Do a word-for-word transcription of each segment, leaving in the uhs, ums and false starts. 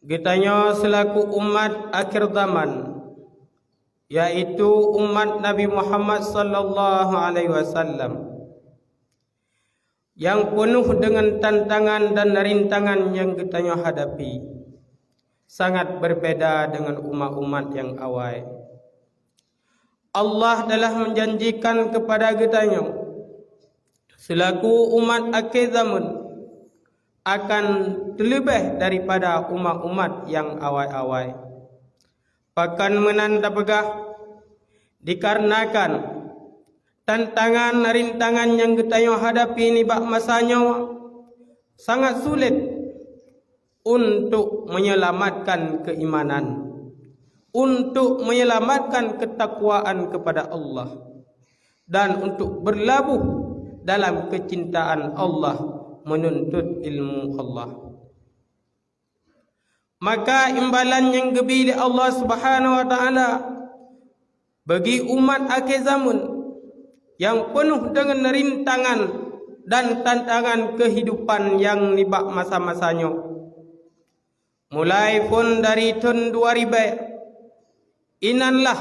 Geutanyoe seulaku umat akhir zaman, yaitu umat Nabi Muhammad sallallahu alaihi wasallam, nyang peunoh deungon tantangan dan rintangan nyang geutanyoe hadapi, sangat berbeda deungon umat-umat nyang awai. Allah telah menjanjikan kepada geutanyoe, seulaku umat akhé zaman, akan teuleubeh daripada umat-umat nyang awai-awai. Pakon meunan tapeugah? Dikarenakan tantangan rintangan nyang geutanyoe hadapi nibak masa nyoe sangat sulet untuk menyelamatkan keimanan, untuk menyelamatkan ketakwaan kepada Allah, dan untuk berlabuh dalam kecintaan Allah, menuntut ilmu Allah. Maka imbalan nyang geubi lé Allah Subhanahu wa Taala bagi umat akhé zaman nyang peunoh deungon rintangan dan tantangan keuhidupan nyang nibak masa-masa nyoe. Mulai phon dari thon dua ribèe, inanlah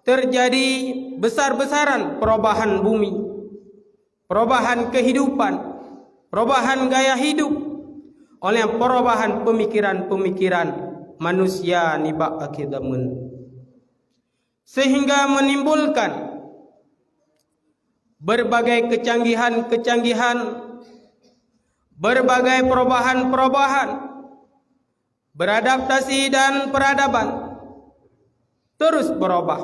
teujadi beusar-beusaran perubahan bumi, perubahan keuhidupan, perubahan gaya hidup, oleh perubahan peumikiran-peumikiran manusia nibak akhé zaman, sehingga menimbulkan berbagai kecanggihan-kecanggihan, berbagai perubahan-perubahan, beradaptasi dan peradaban terus berubah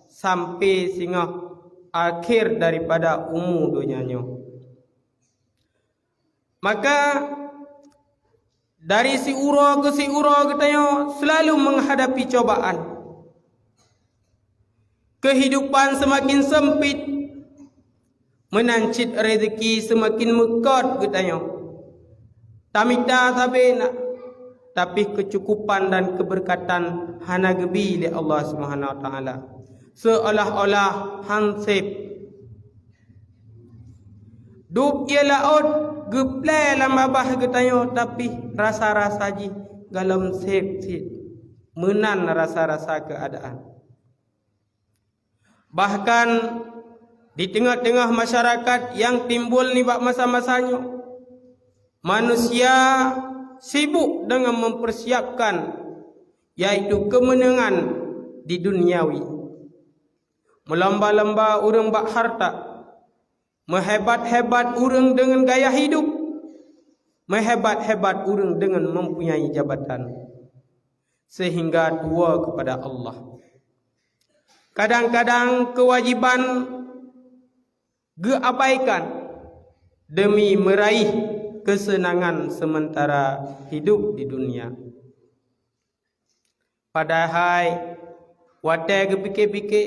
sampai singoh akhir daripada umu donya nyoe. Maka, dari siuroe keu siuroe geutanyoe selalu menghadapi cobaan. Keuhidupan seumaken seumpit, meunan cit rezeki seumaken meukot geutanyoe. Tamita sabe na, tapi keucukupan dan keubeureukatan hana geubi lé Allah Subhanahu wa Taala. Seuolah-olah han sép. Dub ié laôt geuplé lam babah geutanyoe, tapi rasa-rasa jih golom sép cit. Meunan rasa-rasa keuadaan. Bahkan di teungoh-teungoh masyarakat nyang timbul nibak masa-masa nyoe, manusia sibuk deungon mempersiapkan, yaitu keumeunangan di duniawi. Meulomba-lomba ureuëng bak hareuta, meuhebat-hebat ureuëng deungon gaya hidup, meuhebat-hebat ureuëng deungon mempunyai jabatan, sehingga tuwoe keupada Allah. Kadang-kadang keuwajéban geuabaikan deumi meuraih keuseunangan seumeutara hidup di dunia. Padahai watée geupike-pike,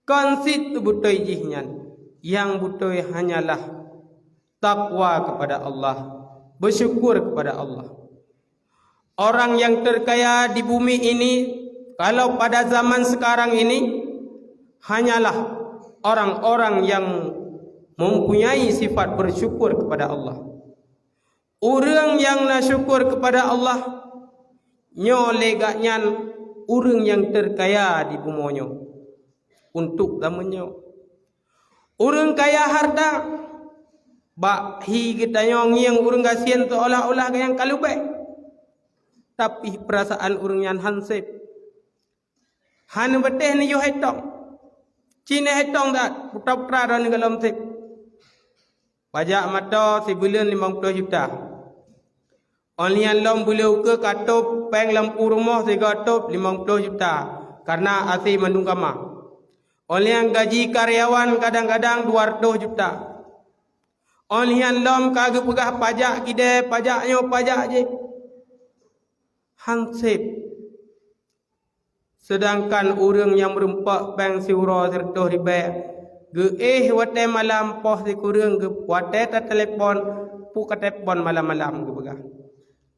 kon cit beutôi jih nyan, nyang beutôi hanyalah takwa kepada Allah, bersyukur kepada Allah. Orang yang terkaya di bumi ini, kalau pada zaman sekarang ini, hanyalah orang-orang yang mempunyai sifat bersyukur kepada Allah. Ureuëng nyang na syukur keupada Allah, nyoe lé gobnyan ureuëng nyang teukaya di bumoe nyoe. Untuk zaman nyoe, ureuëng kaya hareuta, bak hi geutanyoe ngieng ureuëng gasien seuolah-olah nyang ka leubeh. Tapi peurasaan ureuëng nyan han sép. Hana beuteh neuyue hei tong. Ci neuhei tong that, putra-putra droeneuh gohlom sép. Pajak moto sibuleuen limong ploh juta. Óh lheueh nyan lom buleue ukeue ka tôb péng lampu rumoh sigoe tôb limong ploh juta, kareuna até mandum kama. Óh lheueh nyan gaji karyawan kadang-kadang dua reutôh juta. Óh lheueh nyan lom ka geupeugah pajak kidée, pajak nyoe, pajak jéh. Han sép. Seudangkan ureuëng nyang meurumpok péng siuroe sireutôh ribée, geuéh watée malam poh sikureueng geu-, watée tatelepon, peue ka telepon malam-malam geupeugah.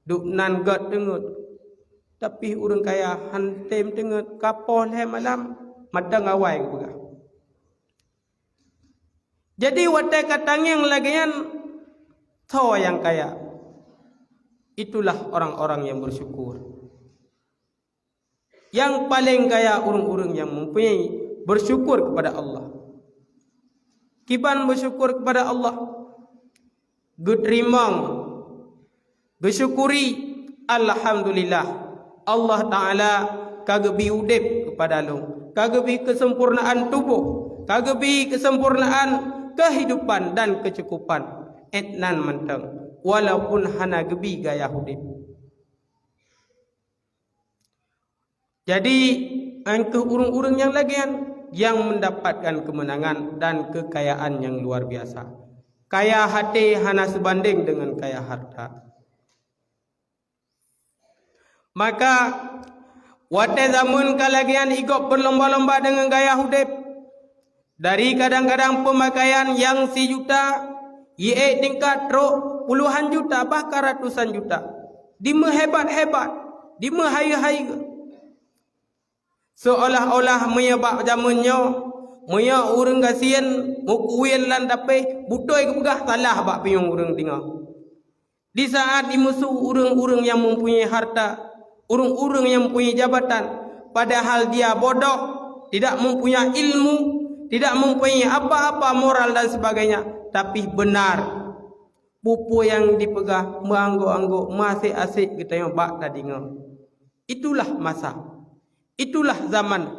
Duek nan gét teungeut. Tapi ureuëng kaya han tem teungeut, ka poh lhée malam, mantong awai geupeugah. Jadi watée ka tangieng lagée nyan, soe nyang kaya? Itulah orang-orang yang bersyukur. Nyang paleng kaya ureuëng-ureuëng nyang mempunyai bersyukur kepada Allah. Kiban bersyukur kepada Allah? Geuteurimong, geusyukuri, alhamdulillah, Allah Ta'ala ka geubi udeb kepada lôn, ka geubi keusempurnaan tuboh, ka geubi keusempurnaan keuhidupan dan keucukupan. Étnan mantong, walaupun hana geubi gaya udeb. Jadi, angkeuh ureuëng-ureuëng nyang lagée nyan nyang mendapatkan keumeunangan dan keukayaan nyang luar biasa. Kaya até hana seubandéng deungon kaya hareuta. Maka, watée zameun ka lagée nyan i gob beulomba-lomba deungon gaya udeb, dari kadang-kadang peumakaian nyang sijuta, jiék tingkat trok puluhan juta, bahkan ratusan juta. Dimeuhebat-hebat, dimeuhayeue-hayeue. Seolah-olah meunyoe bak jameun nyoe, meunyoe ureuëng gasien meukuwien lam dapéh, beutôi geupeugah salah bak pinyueng ureuëng deungoe. Di saat dimeusu ureuëng-ureuëng nyang mempunyai harta, ureuëng-ureuëng nyang mempunyai jabatan, padahal dia bodoh, tidak mempunyai ilmu, tidak mempunyai apa-apa moral dan sebagainya, tapi benar. Peue-peue nyang dipeugah meuanggok-anggok, meuasek-asek geutanyoe bak tadeungoe. Itulah masa, itulah zaman,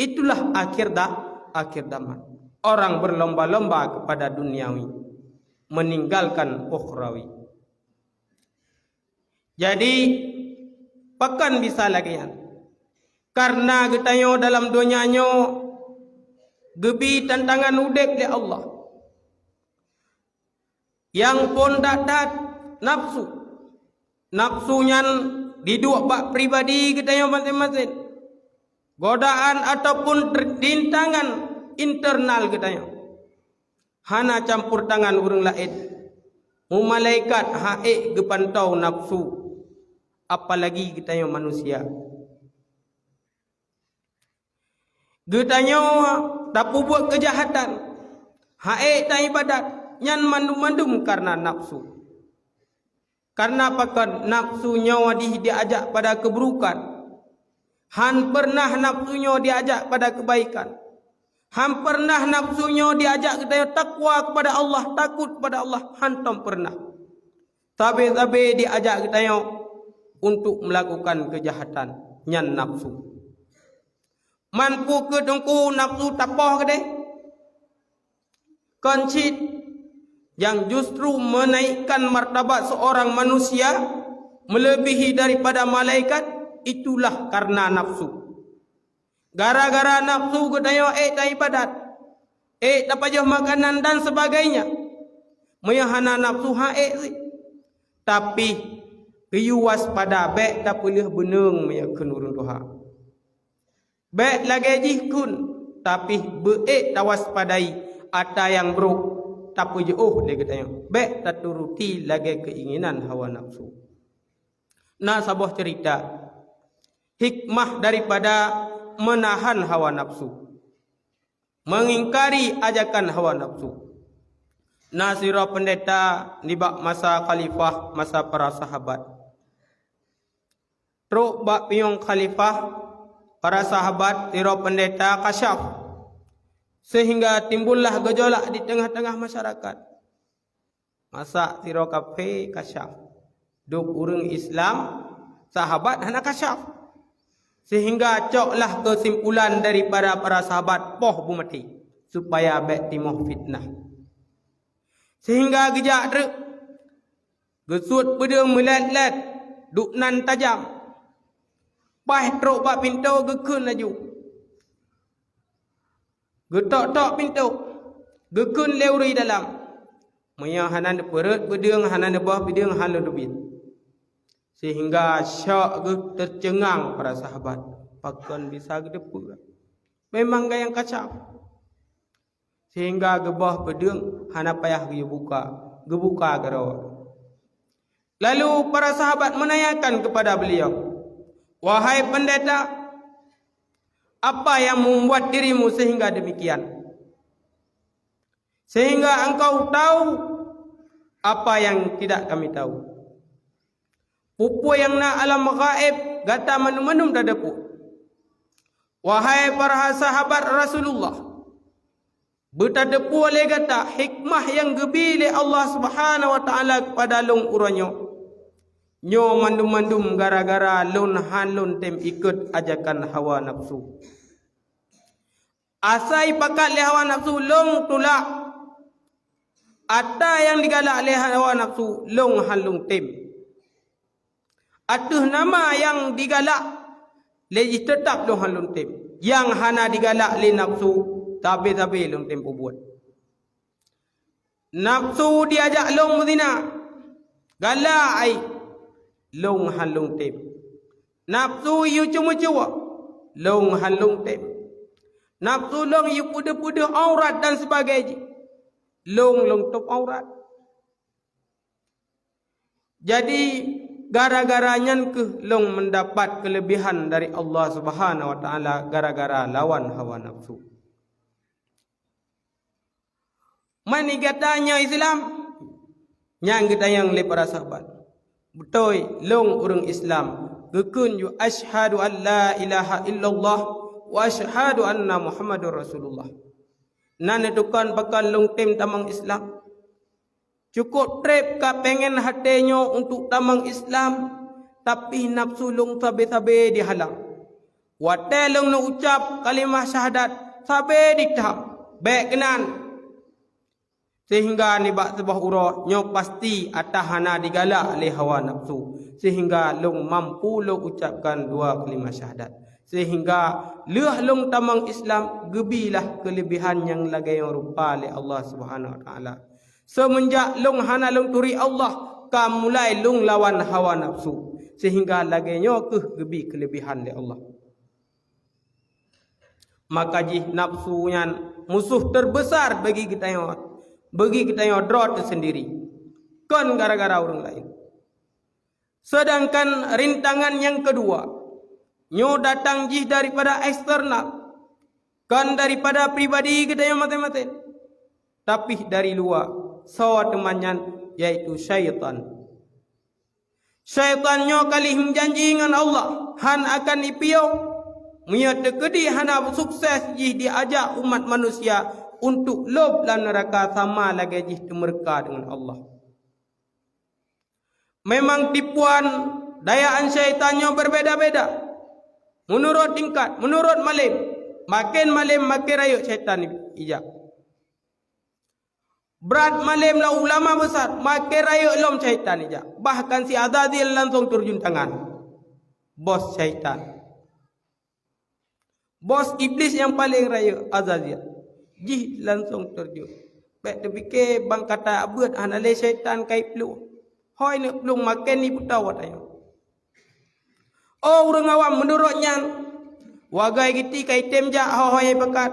itulah akhir da-, akhir zaman. Orang berlomba-lomba kepada duniawi, meninggalkan ukhrawi. Jadi, pakon bisa lagée nyan? Kareuna geutanyoe dalam donya nyoe geubi tantangan udeb lé Allah. Nyang phon that-that nafsu. Nafsu nyan diduek bak pribadi geutanyoe maséng-maséng. Godaan ataupun rintangan internal geutanyoe. Hana campur tangan ureuëng laén. Meumalaikat han ék geupantau nafsu, apalagi geutanyoe manusia. Geutanyoe tapeubuet keujahatan, han ék taibadat, nyan mandum-mandum kareuna nafsu. Kareuna pakon nafsu nyoe di-, diajak pada keuburukan. Han peureunah nafsu nyoe diajak pada keubaikan. Han peureunah nafsu nyoe diajak geutanyoe takwa kepada Allah, takot kepada Allah, hantom peureunah. Sabe-sabe diajak geutanyoe untuk melakukan keujahatan, nyan nafsu. Man peue keuh teungku nafsu tapoh keudeh? Kon cit, nyang justru menaikkan martabat seorang manusia melebihi daripada malaikat, itulah karena nafsu. Gara-gara nafsu geutanyoe ék taibadat, ék tapajoh makanan dan sebagainya. Meunyoe hana nafsu han ék cit. Tapi, geuyue waspada bék tapeuleueh beuneung meunyoe kheun ureuëng tuha. Bék lagée jih kheun, tapi beu-ék tawaspadai atra nyang brok tapeujiôh lé geutanyoe. Bék taturuti lagée keuinginan hawa nafsu. Na saboh ceurita, hikmah daripada meunahan hawa nafsu, mengingkari ajakan hawa nafsu. Na sidroe peundeta nibak masa khalifah, masa para sahabat. Trok bak pinyueng khalifah, para sahabat sidroe peundeta kasyaf, seuhingga timbullah geujolak di teungoh-teungoh masyarakat. Masa sidroe kafé kasyaf, dub ureuëng Islam, sahabat hana kasyaf. Seuhingga coklah keusimpulan daripada para sahabat poh beumaté, supaya bék timoh fitnah. Seuhingga geujak treuk, geusuet peudeueng meulét-lét, duek nan tajam. Paih trok bak pintoe geukheun laju. Geutok-tok pintoe, geukheun lé ureuëng dalam. Meunyoe hana neupeureuet peudeueng, hana neuboh peudeueng, han lôn teubiet. Seuhingga syok geuh teuceungang para sahabat, pakon bisa geuteupeue. Memang gayang kasyaf. Seuhingga geuboh peudeueng hana payah geuyue buka, geubuka keudroe. Lalu para sahabat menanyakan kepada beliau, "Wahai peundeta, apa yang membuat dirimu sehingga demikian? Sehingga engkau tahu apa yang tidak kami tahu?" Peue-peue nyang na alam gaéb, gata mandum-mandum tateupeue. Wahai para sahabat Rasulullah, beutateupeue lé gata hikmah nyang geubi lé Allah Subhanahu wa Ta'ala keupada lôn uroe nyoe. Nyoe mandum-mandum gara-gara lôn hán lôn tem ikot ajakan hawa nafsu. Asai pakat lé hawa nafsu lôn tulak. Ata nyang digalak lé hawa nafsu lôn hán lôn tem. Ateueh nama nyang digalak lé jih teutab lôn hán lôn tem. Nyang hana digalak lé nafsu, sabe-sabe lôn tem peubuet. Nafsu diajak lôn meuzina, galak ai, lôn hán lôn tem. Nafsu yue ceumeucue, lôn hán lôn tem. Nafsu lôn yue peudeuh-peudeuh aurat dan sebagai jih, lôn lôn tôb aurat. Jadi, gara-gara nyan kheueh lôn meudapat keuleubehan dari Allah Subhanahu wa Ta'ala gara-gara lawan hawa nafsu. Mani gata nyoe Islam? Nyan geutanyong lé para sahabat. Beutôi, lôn ureuëng Islam. Geukheun ju, "Asyhadu an la ilaha illallah wa asyhadu anna Muhammadar Rasulullah." Nan neutukon pakon lôn tem tamong Islam. Cukôp treb ka pengen até nyoe untuk tamong Islam, tapi nafsu lôn sabe-sabe dihalang. Watée lôn neuucab kalimah syahadat, sabe ditahan, bék keunan. Seuhingga nibak saboh uroe nyoe pasti ata hana digalak lé hawa nafsu, seuhingga lôn mampu lôn ucabkan dua kalimah syahadat. Seuhingga lheueh lôn tamong Islam, geubilah keuleubehan nyang lagée nyoe rupa lé Allah Subhanahu wa Ta'ala. Seumeunjak lôn hana lôn turi Allah, ka mulai lôn lawan hawa nafsu, seuhingga lagée nyoe kheueh geubi keuleubehan lé Allah. Maka jih nafsu nyan musoh teubeusar bagi geutanyoe, bagi geutanyoe droe teuh seundiri, kon gara-gara ureuëng laén. Seudangkan rintangan nyang keudua, nyoe datang jih daripada eksternal, kon daripada pribadi geutanyoe maté-maté, tapi dari luwa, soe teuma nyan, yaitu syaitan. Syaitan nyoe ka lheueh meujanji ngon Allah, hán akan ipiôh, meunyoe teukeudi hana sukses jih diajak umat manusia untuk lôb lam neuraka sama lagée jih teumeureuka deungon Allah. Memang tipuan dayaan syaitan nyoe berbeda-beda. Meunurot tingkat, meunurot malem, maken malem maken rayeuk syaitan ijak. Brat malem lam ulama besar, maken rayeuk lom syaitan ijak. Bahkan si Azazil langsung terjun tangan. Bos syaitan. Bos iblis nyang paleng rayeuk, Azazil. Jih langsung terjun. Bék teupike bang kata abeuet hana lé syaitan kai plueng. Hôi neuk plueng maken ni puta watée nyoe. Oh ureuëng awam, meunurot nyan, wagai giti kai tem jak ho-ho nyang pakat.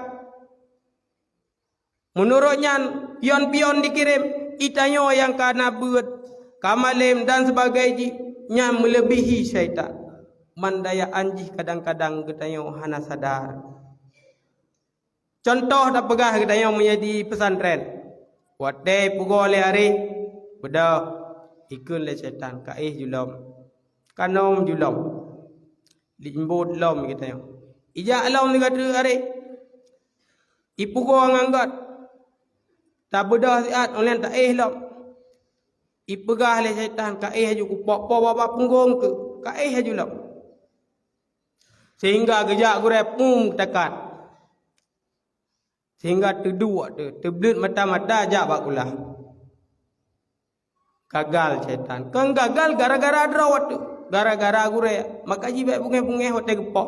Meunurot nyan, pion-pion dikirém, itanyoe nyang ka na beuet, ka malem dan sebagai jih, nyan meuleubihi syaitan. Mandayaan jih kadang-kadang geutanyoe hana sadar. Contoh tapeugah geutanyoe meunyoe di pesantren. Watée pugoe lé aré, beudôh, ikheun lé syaitan, "Ka éh julom." Kanom julom. Limbot lom geutanyoe. Ijak lom sigoe teuk aré. Ipugoe ngon gét. Tabeudôh siat, ulôn ta éh lom. Ipeugah lé syaitan, "Ka éh aju kupok po bak punggong keuh. Ka éh aju lom." Sehingga geujak gurée pum takat. Sehingga teuduek teu, teubleuet mata-mata jak bak kulah. Gagal syaitan. Kon gagal gara-gara droe watée. Gara-gara gurée. Maka jih bék beungéh-beungéh watée geupoh.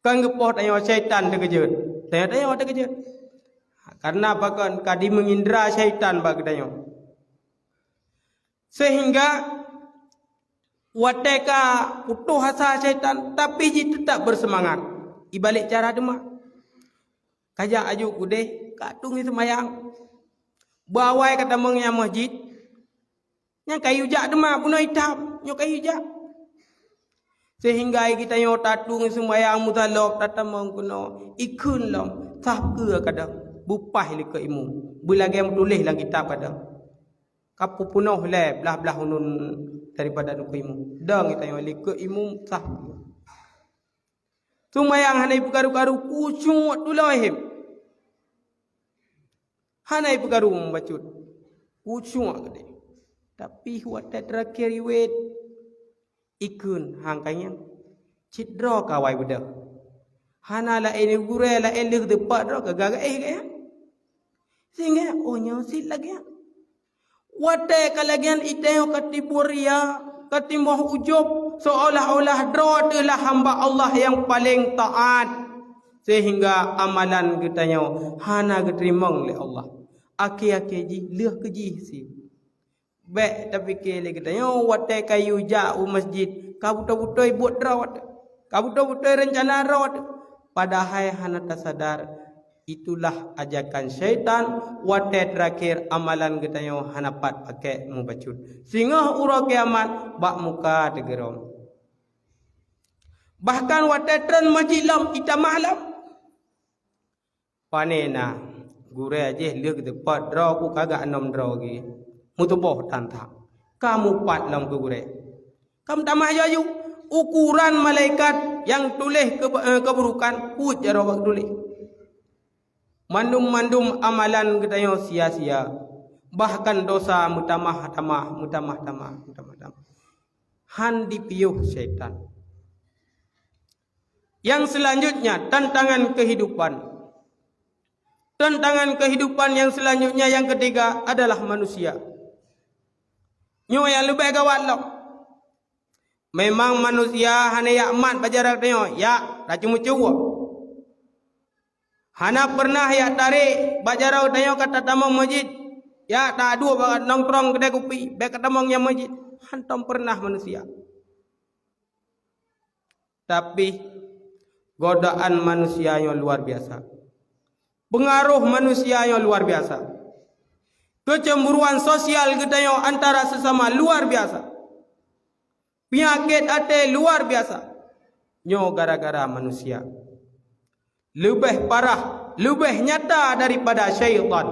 Kon geupoh tanyoe syaitan teukeujot. Tanyoe-tanyoe teukeujot. Karena pakon ka dimeungindra syaitan bak geutanyoe. Sehingga watée ka putôh asa syaitan, tapi jih teutab beuseumangat. Ibalek cara teuma. Kajak aju keudeh, ka tueng seumayang. Bak awai ka tamong nyang masjid, nyang kayue jak teuma bunoe itam, nyoe kayue jak. Sehingga geutanyoe tatueng seumayang meutalop tatamong keunoe, ikheun lom, saf keue kadang, beupaih lé keu imum, beulagée meutuléh lam kitab kadang. Ka peupunoh lé blah-blah uneun daripada nukui mu. Dong geutanyoe likot imeum sah. Seumayang hana ipeukaru-karu, khusyuk tulôi him. Hana ipeukaru mubacut. Khusyuk geude. Tapi watée teurakhier iwet, ikheun hangkanyang. Cit droe ka awai beudôh. Hana laén gurée, laén lheueh teupat droe ka gagah éh gaya. Sehingga, oh, nyoe cit lagée nyan. Watée ka lagée nyan, geutanyoe ka timbul ria, ka timbul ujub, seolah-olah droe teuh lah hamba Allah nyang paleng taát, sehingga amalan geutanyoe hana geuteurimong lé Allah. Akhé-akhé jih lheueh keu jih sie. Bék tapike lé geutanyoe watée kayue jak u masjid, ka beutôi-beutôi buet droe teuh, ka beutôi-beutôi reuncana droe teuh, padahai hana tasadar. Itulah ajakan syaitan, watée teurakhier amalan geutanyoe hana pat pakék mubacut. Singoh uroe kiamat bak muka teugeurong. Bahkan watée tron masjid lom itamah lom. Pane na, gurée jih lheueh geuteupat droe ku ka gak anom droe geuh. Meutuboh tan that. Ka mupat lom keu gurée. Ka meutamah aju-aju. Ukuran malaikat nyang tuléh keu-, eh, keuburukan, peuet jaroe bak tuléh. Mandum-mandum amalan geutanyoe sia-sia, bahkan dosa meutamah-tamah, meutamah-tamah, meutamah-tamah. Han dipiôh syaitan. Yang selanjutnya, tantangan kehidupan. Tantangan kehidupan yang selanjutnya, yang ketiga, adalah manusia. Nyoe nyang leubeh gawat lom. Memang manusia hana jak mat bak jaroe tanyoe, jak taceumeucue. Hana peureunah jak tarek bak jaroe tanyoe ka tatamong masjid, jak taduek bak nongkrong keudai kupi, bék ka tamong nyang masjid. Hantom peureunah manusia. Tapi, godaan manusia nyoe luar biasa. Peungaroh manusia nyoe luar biasa. Keucemburuan sosial geutanyoe antara sesama luar biasa. Peunyakét até luar biasa. Nyoe gara-gara manusia. Leubeh parah, leubeh nyata daripada syaitan.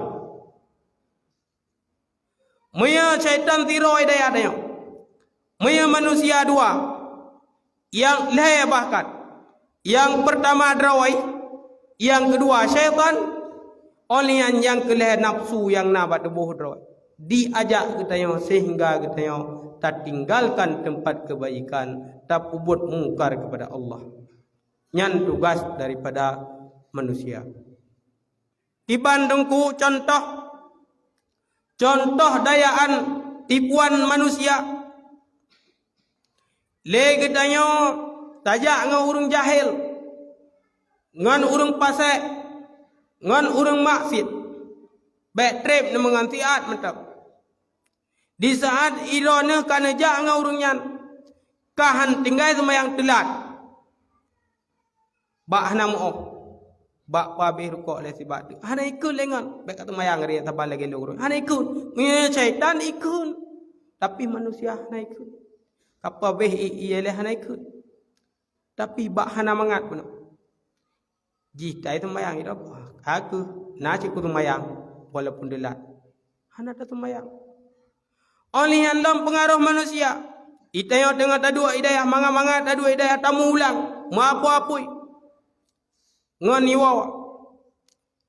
Meunyoe syaitan sidroe daya tanyoe, meunyoe manusia dua, nyang lhée bahkan, nyang peurtama droe, nyang keudua syaitan, óh lheueh nyan nyang keulhée nafeusu nyang na bak tuboh droe, diajak geutanyoe sehingga geutanyoe tatinggalkan teumpat keubaikan, tapeubuet mungkar keupada Allah. Nyan tugas daripada manusia. Kiban teungku contoh, contoh dayaan tipuan manusia. Lé geutanyoe tajak ngon ureuëng jahil, ngon ureuëng pasék, ngon ureuëng maksiet. Bék treb neumeungon siat mantong. Di saat droeneuh ka neujak ngon ureuëng nyan, ka han tinggai seumayang teulat. Bak hana meuoh. Bak peuhabéh rukok lé sibak teuk. Hana ikheun lé ngon. Bék ka teumayang ré saban lagée lôn ureuëng. Hana ikheun. Meunyoe syaitan ikheun. Tapi manusia hana ikheun. Ka peuhabéh ié lé hana ikheun. Tapi bak hana mangat peunoh. Jih tai teumayang idop. Ka kheueh na cit ku teumayang walaupun teulat. Hana tateumayang. Óh lheueh nyan lom peungaroh manusia. Geutanyoe teungoh taduek i dayah, mangat-mangat taduek i dayah, tamulang, meuapui-apui. Ngon iwoe.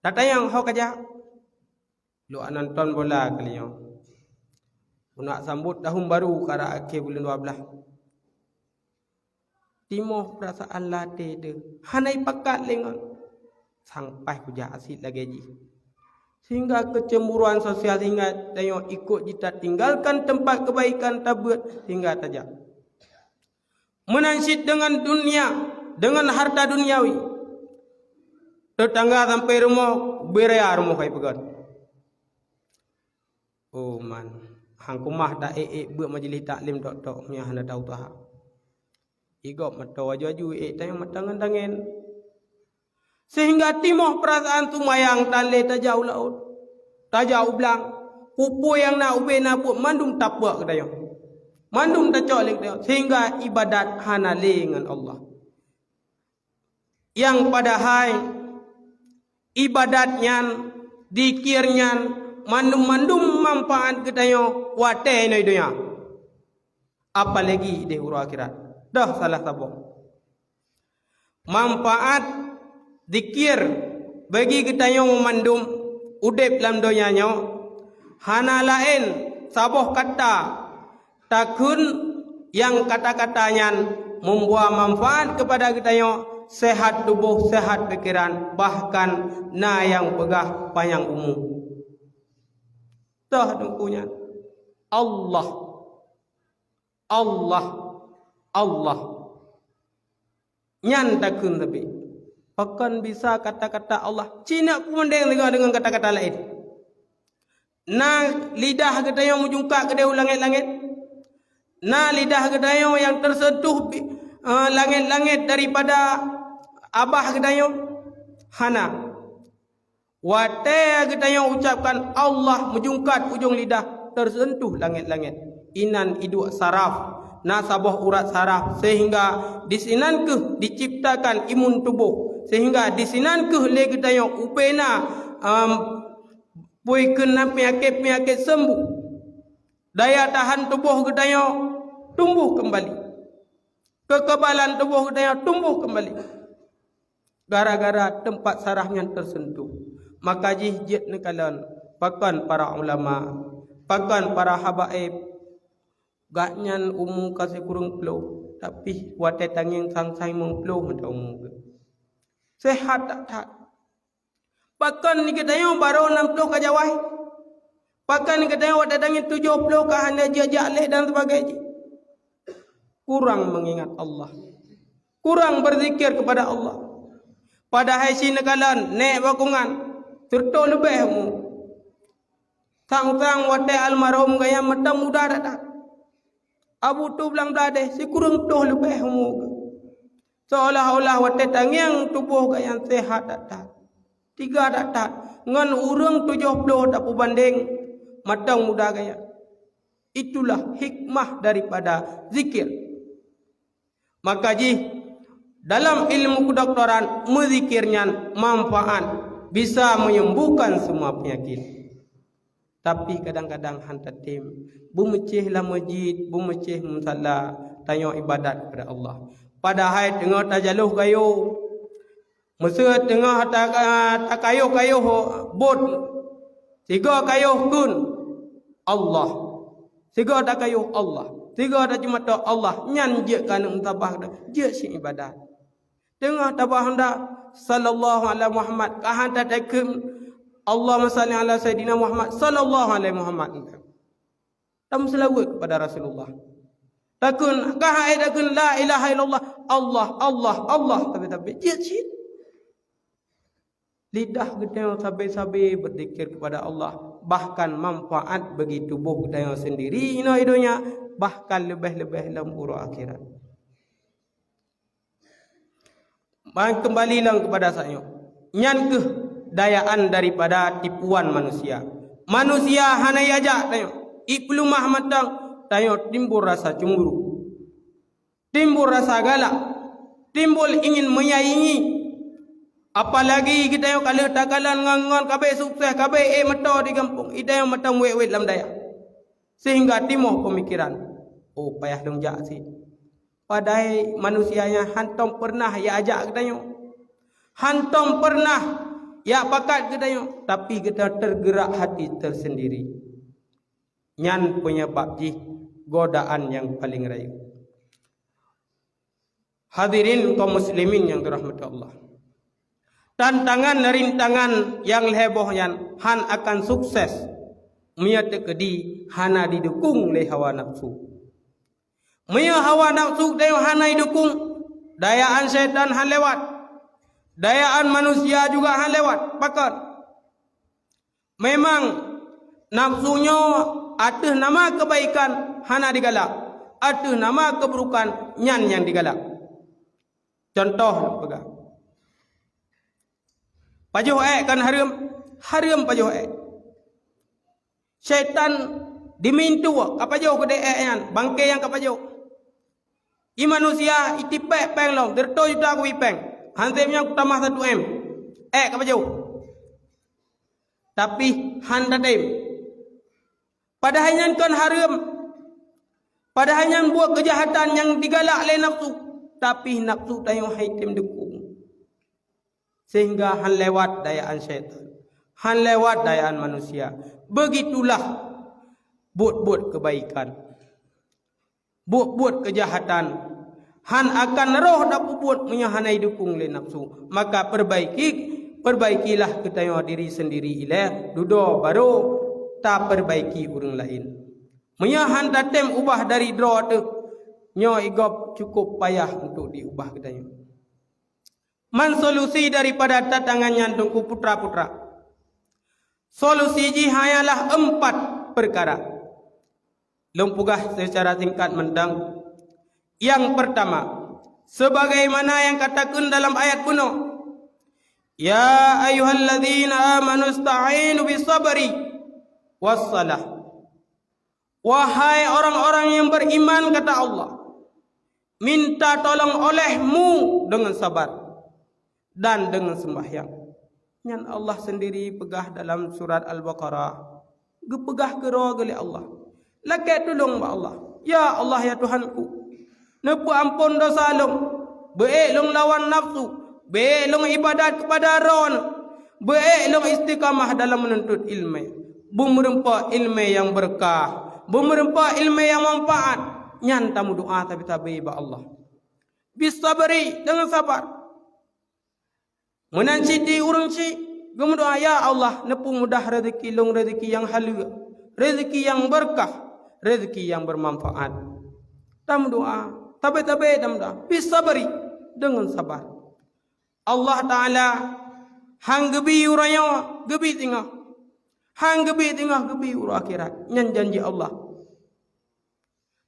Tatanyong ho ka jak. Lôn nonton bola kali nyoe. Keuneuk sambot tahun baru karab akhé buleuen dua blaih. Timoh peurasaan lam até teuh, hana ipakat lé ngon. Sampai kujak asit lagée jih. Sehingga keucemburuan sosial sehingga tanyoe ikot jih tatinggalkan teumpat keubaikan tabeuet sehingga tajak. Meunan cit deungon dunia, deungon harta duniawi. Teutangga sampai rumoh, beu raya rumoh hai peugöt. Oh man, hang keumah ta ék-ék beuet majlis taklim tok-tok meunyo hana ta useuha. Igop meuto aju-aju ék tanyong meutangen-tangen. Sehingga timoh peurasaan seumayang tan lé tajak u laôt, tajak u blang, peue-peue nyang na ubé na buet mandum tapuek keu tanyoe. Mandum tacok lé keu tanyoe sehingga ibadat hana lé ngon Allah. Nyang padahai ibadat nyan, zikir nyan, mandum-mandum manfaat geutanyoe watée inoe donya, apalagi di uroe akhirat. Dah salah saboh manfaat zikir bagi geutanyoe mandum udeb lam donya nyoe, hana laén saboh kata takheun nyang kata-kata nyan membawa manfaat kepada geutanyoe, sehat tuboh, sehat pikiran, bahkan na nyang peugah panyang umu. Toh teungku nyan, Allah, Allah, Allah. Nyan takheun sabe. Pakon bisa kata-kata Allah cinak peumandeng deungon, deungon kata-kata laén. Na lidah geutanyoe meujungkat keudeh u langét-langét. Na lidah geutanyoe nyang teuseuntuh pi-, eh, langét-langét daripada abah geutanyoe. Hana. Watée geutanyoe ucapkan Allah, meujungkat ujong lidah teuseuntuh langét-langét. Inan iduek saraf, na saboh urat saraf, sehingga disinan kheueh diciptakan imun tuboh, sehingga disinan kheueh lé geutanyoe ubena, em, pui keunan peunyakét-peunyakét sembuh. Daya tahan tuboh geutanyoe tumboh keumbali. Keukebalan tuboh geutanyoe tumboh keumbali. Gara-gara teumpat saraf nyan teuseuntuh. Maka jih jeuet neukalon, pakon para ulama, pakon para habaib, gobnyan umu ka sikureueng ploh, tapi watée tangieng sang-sang limong ploh mantong umu geuh. Sehat that-that. Pakon geutanyoe barô nam ploh ka jawai? Pakon geutanyoe watée tangieng tujoh ploh ka hana jijak lé dan sebagai jih? Kurang mengingat Allah. Kurang berzikir kepada Allah. Padahai si neukalon nék bak kongsan, seureutoh leubeh umu. Sang-sang watée almarhum gobnyan mantong muda that-that. Abu Tub Lam Bladeh sikureueng ploh leubeh umu geuh. Seolah-olah watée tangieng tuboh gobnyan sehat that-that, tiga that-that, ngon ureuëng tujoh ploh tapeubandeng mantong muda gobnyan. Itulah hikmah daripada zikir. Maka jih, dalam ilmu kedoktoran, meuzikir nyan manfaat, bisa menyembuhkan semua penyakit. Tapi kadang-kadang han tatem, beumeucéh lam masjid, beumeucéh musala, tanyoe ibadat kepada Allah. Padahai teungoh tajaloh kayôh, Meusé teungoh ta-, takayôh-kayôh bot, sigoe kayôh kheun Allah, sigoe takayôh Allah, sigoe tajeumata Allah, nyan jeuet keuneuk meutabah, jeuet cit ibadat. Teungoh tabah honda, "Sallallahu ala Muhammad," ka han tatakheun, "Allahumma salli ala Sayyidina Muhammad, sallallahu alaihi Muhammad." Tameuseulaweuet kepada Rasulullah. Takheun, ka hai takheun, "La ilaha illallah, Allah, Allah, Allah," tapi-tapi jeuet cit. Lidah geutanyoe sabe-sabe beuzikir kepada Allah, bahkan manfaat bagi tuboh geutanyoe sendiri inoe i donya, bahkan leubeh-leubeh lam uroe akhirat. Ban keumbali lom keupada saát nyoe. Nyan kheueh dayaan daripada tipuan manusia. Manusia hana ijak tanyoe, ipeuleumah mantong, tanyoe timbul rasa cemburu, timbul rasa galak, timbul ingin menyaingi. Apalagi geutanyoe ka lheueh takalon ngon-ngon ka bék sukses, ka bék ék meutoe di gampông, geutanyoe mantong wét-wét lam dayah. Sehingga timoh peumikiran, "Oh, payah lôn jak cit." Padahai manusia nyan hántom peureunah ijak geutanyoe, hántom peureunah ijak pakat geutanyoe, tapi geutanyoe teugeurak hati teusendiri. Nyan peunyeubab jih godaan nyang paleng rayeuk. Hadirin kaum muslimin nyang dirahmati Allah, tantangan rintangan nyang lhée boh nyan hán akan sukses meunyoe teukeudi hana didukong lé hawa nafsu. Meunyoe hawa nafsu geutanyoe hana idukong, dayaan syaitan hán lewat, dayaan manusia juga hán lewat. Pakon? Memang nafsu nyoe ateueh nama keubaikan hana digalak, ateueh nama keuburukan nyan nyang digalak. Cuntoh lôn peugah, pajoh ék kan hareuem, hareuem pajoh ék. Syaitan dimintu ka pajoh keudeh ék nyan, bangke nyang ka pajoh. Ie manusia itipék péng lom, sireutoh juta kubi péng, hán sép nyan kutamah satu M. Ék ka pajoh. tapi han tatem. Padahai nyan kon hareuem, padahai nyan buet keujahatan nyang digalak lé nafsu, tapi nafsu tanyoe hai tem dukung. Sehingga han lewat dayaan syaitan, han lewat dayaan manusia. Begitulah buet-buet kebaikan, buet-buet keujahatan, han akan roh tapeubuet meunyoe hana idukung lé nafsu. Maka perbaiki, perbaikilah geutanyoe diri sendiri ilée dudoe, barô taperbaiki ureuëng laén. Meunyoe han tatem ubah dari droe teuh, nyoe igob cukup payah untuk diubah geutanyoe. Man solusi daripada tantangan nyan, Teungku, putra-putra? Solusi jih hanyalah empat peukara. Lôn peugah seucara singkat mantong. Nyang peurtama, sebagaimana nyang ka takheun dalam ayat bunoe, "Ya ayyuhalladzina amanu ista'inu bis sabri was salah." Wahai orang-orang yang beriman, kata Allah, minta tolong olehmu dengan sabar dan dengan sembahyang. Nyan Allah sendiri peugah dalam surat Al-Baqarah, geupeugah keudroe lé Allah. Lakée tulông bak Allah, "Ya Allah, ya Tuhanku, neupeuamphon desya lôn, beu-ék lôn lawan nafsu, beu-ék lôn ibadat keupada Droeneuh, beu-ék lôn istiqamah dalam meununtot iéleumé, beumeureumpok iéleumé nyang beureukat, beumeureumpok iéleumé nyang manfaat." Nyan tameudoá sabe-sabe bak Allah. Bisabri, deungon sabar. Meunan cit di ureuëng chik geumeudoá, "Ya Allah, neupeumudah rezeki lôn, rezeki nyang haleue, rezeki nyang beureukat, rezeki nyang beumanfaat." Tameudoá, tabe-tabe tameudoá, bisabri, deungon sabar. Allah Taala han geubi uroe nyoe, geubi singoh. Han geubi singoh, geubi uroe akhirat. Nyan janji Allah.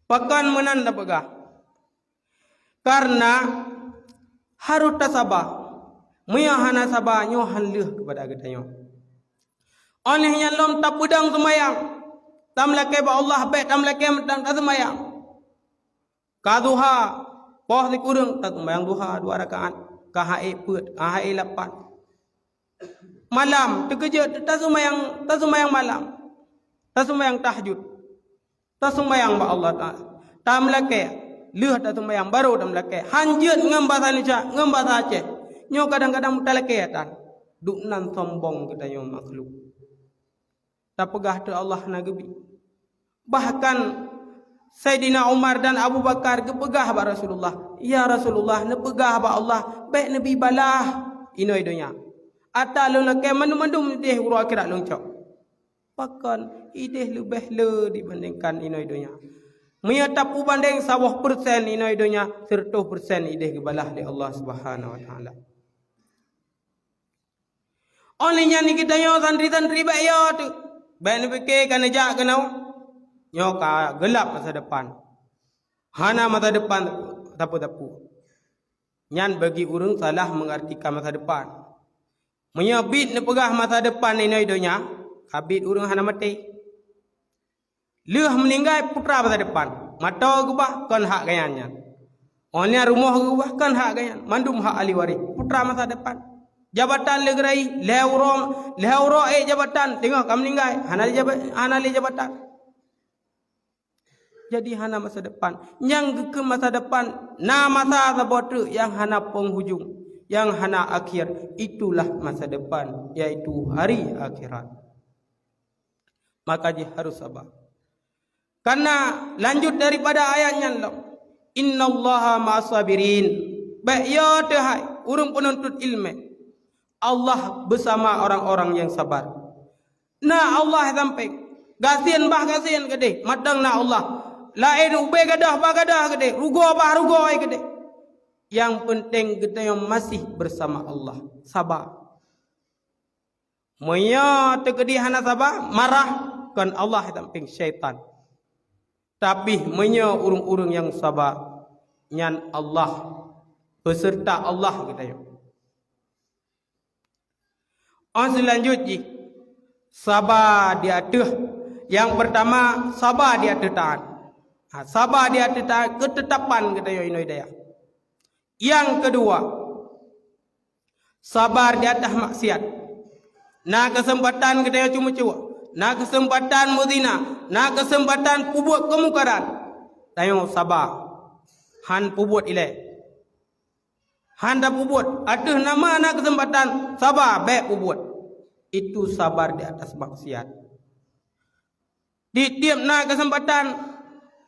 Pakon meunan tapeugah? Kareuna harôh tasaba. Meunyoe hana saba, nyoe han lheueh keupada geutanyoe. Óh lheueh nyan lom tapeudong seumayang, tameulakée bak Allah, bék tameulakée mantong taseumayang. Ka duha, poh sikureueng, taseumayang duha dua rakaat, ka han ék peuet, ka han ék lapan. Malam, teukeujot, taseumayang, taseumayang malam, taseumayang tahajud. Taseumayang bak Allah Taala. Tameulakée, lheueh taseumayang barô tameulakée. Han jeuet ngon basa Indonesia, ngon basa Aceh. Nyoe kadang-kadang meutalakée tan. Duek nan sombong geutanyoe makhluk. Tapeugah teuk Allah hana geubi. Bahkan Saidina Umar dan Abu Bakar geupeugah bak Rasulullah, "Ya Rasulullah, neupeugah bak Allah, bék neubi balaih inoe donya. Ata lôn lakée mandum-mandum ideh uroe akhirat lôn cok." Pakon ideh leubeh le dibandingkan inoe donya? Meunyoe tapeubandeng saboh persen inoe donya, siratoh persen ideh geubalaih lé Allah Subhanahu wa Taala. Óh lheueh nyan geutanyoe santri-santri bék yo teuk, bék neupike ka neujak keunoe. Nyoe ka geulab masa depan. Hana masa depan sapeue-sapeue. Nyan bagi ureuëng salah mengartikan masa depan. Meunyoe bit neupeugah masa depan inoe donya, ka bit ureuëng hana maté. Lheueh meuninggai, putra masa depan. Mata geubah, kon hak geuhnyan nyan. Óh lheueh nyan rumoh geubah, kon hak geuhnyan. Mandum hak ahli waréh. Putra masa depan. Jabatan lheueh geuraih, lheueh uroe, lheueh uroe ék jabatan, teungoh ka meuninggai, hana lé jaba-, hana lé jabatan. Jadi hana masa depan. Nyang geukheun masa depan, na masa saboh treuk nyang hana penghujung, nyang hana akhir. Itulah masa depan, yaitu hari akhirat. Maka jih harus sabar. Karena lanjut daripada ayat nyan lom, "Innallaha ma'as sabirin." Bék yo teuhai ureuëng peununtot iéleumé, Allah beusama orang-orang nyang sabar. Na Allah sampéng, gasien bah gasien keudeh, mantong na Allah. Laén ubé gadôh bah gadôh keudeh, rugoe bah rugoe keudeh. Nyang peunteng geutanyoe masih beusama Allah, saba. Meunyoe teukeudi hana saba, marah, kon Allah sampéng, syaitan. Tapi meunyoe ureuëng-ureuëng nyang saba, nyan Allah, peuseurta Allah geutanyoe. Óh seulanjut jih, saba di ateueh. Nyang peurtama, saba di ateueh taát. Ha, saba di ateueh taát, keutetapan geutanyoe inoe dayah. Nyang keudua, sabar di ateueh maksiat. Na keuseumpatan geutanyoe ceumeucue, na keuseumpatan meuzina, na keuseumpatan peubuet keumungkaran. Tanyoe saba, han peubuet ilée. Han tapeubuet, ateueh nama na keuseumpatan, saba bék peubuet. Itu sabar di atas maksiat. Tieb-tieb na keuseumpatan,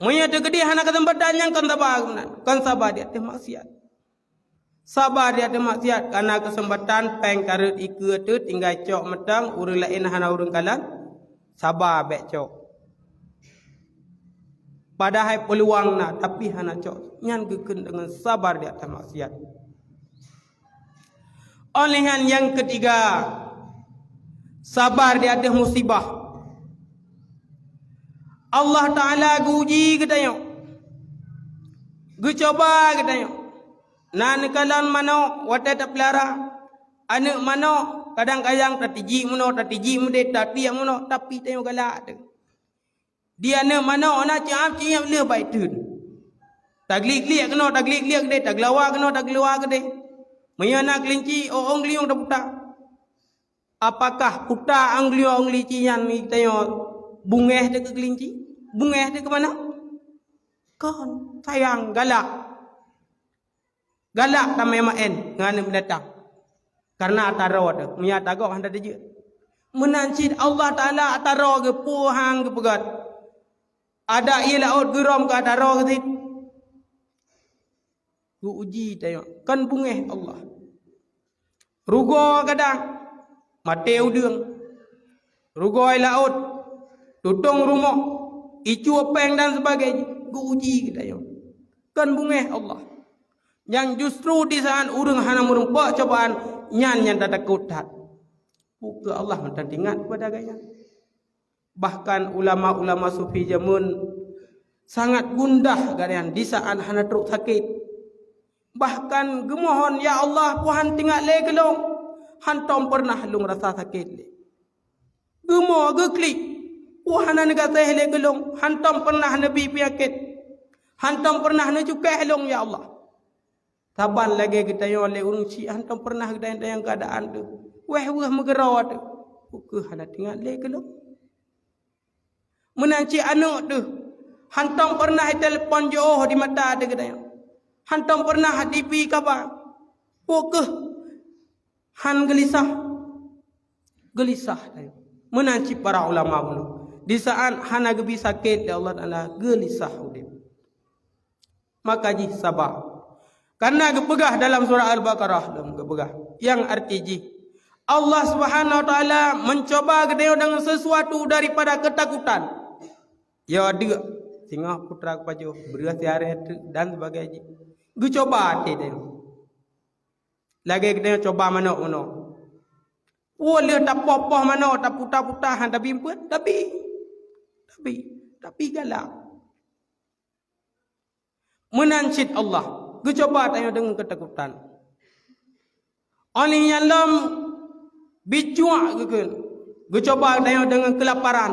meunyoe teukeudeh hana keuseumpatan, nyan kon saba meunan, kon saba di ateueh maksiat. Saba di ateueh maksiat, kana keuseumpatan péng kareuet ikeue teuh tinggai cok mantong, ureuëng laén hana ureuëng kalon, saba bék cok. Padahai peuluang na, tapi hana cok. Nyan geukheun deungon sabar di ateueh maksiat. Óh lheueh nyan nyang keutiga, sabar di ateueh musibah. Allah Taala geuuji geutanyoe, geucoba geutanyoe. Na neukalon manok watée tapeulara, aneuëk manok kadang-kadang tatijik meunoe, tatijik meudeh, tatiek meunoe, tapi tanyoe galak teuh. Di aneuëk manok na ciam-ciam lheueh bak itheun. Taglik-glik keunoe, taglik-glik keudeh, taglawa keunoe, taglawa keudeh. Meunyoe na keulinci, ôn-ôn geulinyueng taputa. Apakah puta ôn geulinyueng ôn keulinci nyan geutanyoe beungéh teuh keu keulinci? Beungéh teuh keu manok? Kon, sayang, galak. Galak tamé maén ngon aneuëk binatang. Kareuna ata droe teuh, meunyo ata gob hana teujeuet. Meunan cit Allah Taala ata droe geuh peue han geupeugét. Adak ié laôt geurôm keu ata droe geuh cit. Geuuji tanyoe, kon beungéh Allah. Rugoe gadang, maté udeueng. Rugoe laôt, tutong rumoh, icue péng dan sebagainya, geuuji geutanyoe. Kon beungéh Allah. Nyang justru di saát ureuëng hana meurumpok cobaan, nyan nyang tatakot that. Peu kheueh Allah mantong teuingat keupada gata nyan. Bahkan ulama-ulama sufi jameun sangat gundah gata nyan di saát hana trok sakét. Bahkan geumohon, "Ya Allah, peue han teuingat lé keu lôn, hantom peureunah lôn rasa sakét lé." Geumoe, geuklik, "Peue hana neugaséh lé keu lôn, hantom peureunah neubi peunyakét, hantom peureunah neucukéh lôn, ya Allah." Saban lagée geutanyoe lé ureuëng syiek, hantom peureunah geutanyoe nyang keuadaan teuh. Wéh-wéuh meugeuro teuh, "Peu kheueh hana teuingat lé keu lôn?" Meunan cit aneuëk teuh, hantom peureunah itelepon jiôh di mata teuh geutanyoe. Hantom peureunah dibi kaba. Peu kheueh han geulisah? Geulisah tanyoe. Meunan cit para ulama bunoe. Di saát hana geubi sakét lé Allah Taala, geulisah udeb. Maka jih saba. Karena geupeugah dalam surah Al-Baqarah, lom geupeugah, nyang arti jih, Allah Subhanahu wa Taala mencoba geutanyoe dengan sesuatu daripada ketakutan. Ya deuk, singoh putra geupajoh, beureuh siarée teuk dan sebagainya. Geucoba até tanyoe. Lagée geutanyoe coba manok meunoe. Peue lheueh tapoh-poh manok, taputa-puta, han tabi eumpeuen, tabi. Tabi, tapi galak. Meunan cit Allah geucoba tanyoe deungon keutakutan. Óh lheueh nyan lom bicuak geukheun, geucoba tanyoe deungon keulaparan,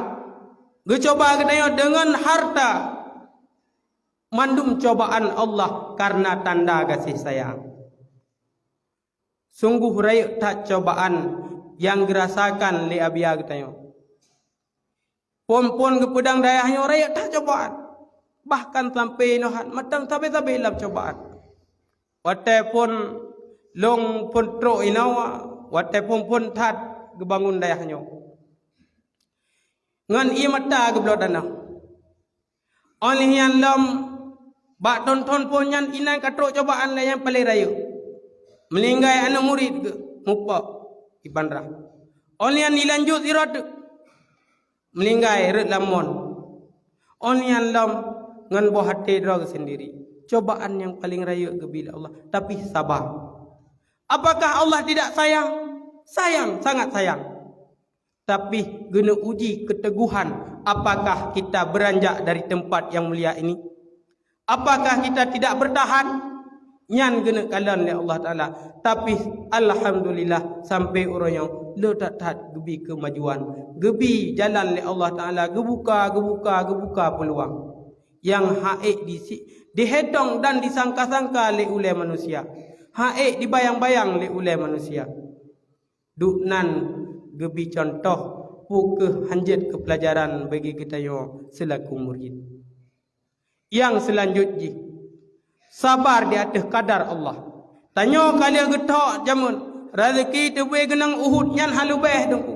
geucoba tanyoe deungon hareuta. Mandum cobaan Allah kareuna tanda gaséh sayang. Sunggoh rayeuk that cobaan nyang geurasakan lé Abia geutanyoe. Phon-phon geupeudong dayah nyoe rayeuk that cobaan, bahkan sampoe inoe that mantong sabe-sabe lam cobaan. Watée phon lôn phon trok inoe, watée phon-phon that geubangon dayah nyoe, ngon ié mata geubloe tanoh. Óh lheueh nyan lom, bak thon-thon phon nyan inan ka trok cobaan lé nyang paleng rayeuk. Meuninggai aneuëk murit geuh, mupok i Banra. Óh lheueh nyan ilanjut sidroe teuk. Meuninggai rot lam mon. Óh lheueh nyan lom ngon boh até droe geuh sendiri. Cobaan nyang paleng rayeuk geubi lé Allah, tapi saba. Apakah Allah tidak sayang? Sayang, sangat sayang. Tapi geuneuk uji keuteuguhan, apakah kita beuranjak dari teumpat nyang mulia ini? Apakah kita tidak bertahan? Nyan geuneuk kalon lé Allah Taala. Tapi alhamdulillah, sampoe uroe nyoe le that-that geubi keumajuan, geubi jalan lé Allah Taala, geubuka, geubuka, geubuka peuluang nyang han ék disi-, dihitong dan disangka-sangka lé ulée manusia, han ék dibayang-bayang lé ulée manusia. Duek nan geubi cuntoh peu kheueh hanjeuet keu peulajaran bagi geutanyoe seulaku murid. Nyang seulanjut jih, sabar di ateueh kadar Allah. Tanyoe ka lheueh geuthok jameun, raseuki teubri geunong Uhud nyan hana leubeh teungku.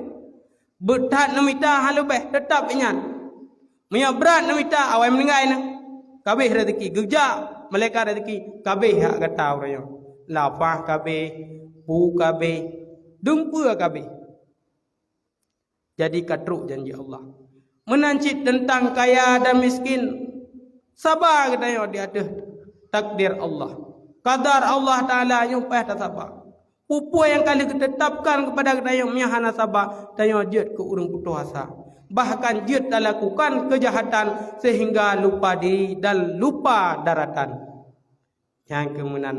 Beuthat neumita hana leubeh, teutab nyan. Meunyoe brat neumita, awai meuninggai na. Kabeh raseuki, geujak malaikat raseuki, kabeh hak gata uroe nyoe. Lapah kabeh, peue kabeh, dumpeue kabeh. Jadi ka trok janji Allah. Meunan cit teuntang kaya dan miskin, saba geutanyoe di ateueh takdir Allah. Kadar Allah Taala nyoe payah tasaba. Peue-peue nyang ka lheueh geuteutapkan keupada geutanyoe, meunyoe hana saba, tanyoe jeuet keu ureuëng putôh asa. Bahkan jeuet talakukan keujahatan seuhingga lupa diri dan lupa daratan. Nyang keumeunan,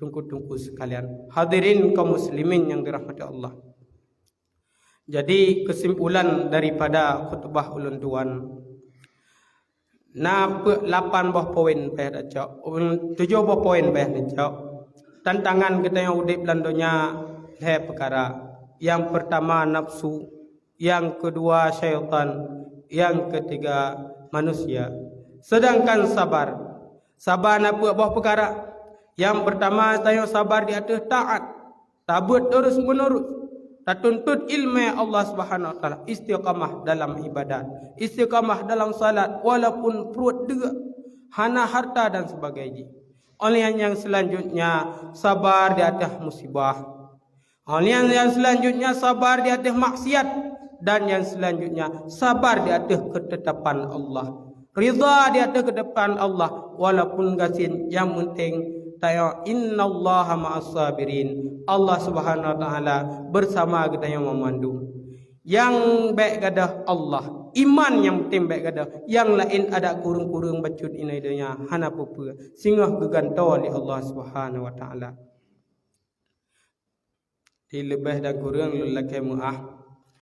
teungku-teungku sekalian, hadirin kaum muslimin nyang dirahmati Allah. Jadi, keusimpulan daripada khutbah ulôn tuan, na peuet lapan boh poin payah tacok, tujoh boh poin payah tacok. Tantangan geutanyoe udeb lam donya lhée peukara. Nyang peurtama nafsu, nyang keudua syaitan, nyang keutiga manusia. Seudangkan sabar, sabar na peuet boh peukara. Nyang peurtama, tanyoe sabar di ateueh taát, tabeuet terus-menerus, tatuntut ileumé Allah Subhanahu wa Taala, istiqamah dalam ibadat, istiqamah dalam salat, walaupun pruet deuk, hana harta dan sebagainya. Oleh nyang selanjutnya, sabar di ateueh musibah. Oleh nyang selanjutnya, sabar di ateueh maksiat, dan nyang selanjutnya, sabar di ateueh keutetapan Allah. Ridha di ateueh keutetapan Allah, walaupun gasien, nyang penting tanyoe, "Innallaha ma'as sabirin." Allah Subhanahu wa Taala bersama geutanyoe meumandum. Nyang bék gadôh Allah, iman nyang penting bék gadôh, nyang laén adak kureueng-kureueng bacut inoe donya hana peue-peue, singoh geugantoe lé Allah Subhanahu wa Taala. Di leubeh dan kureueng lôn lakée meuáh.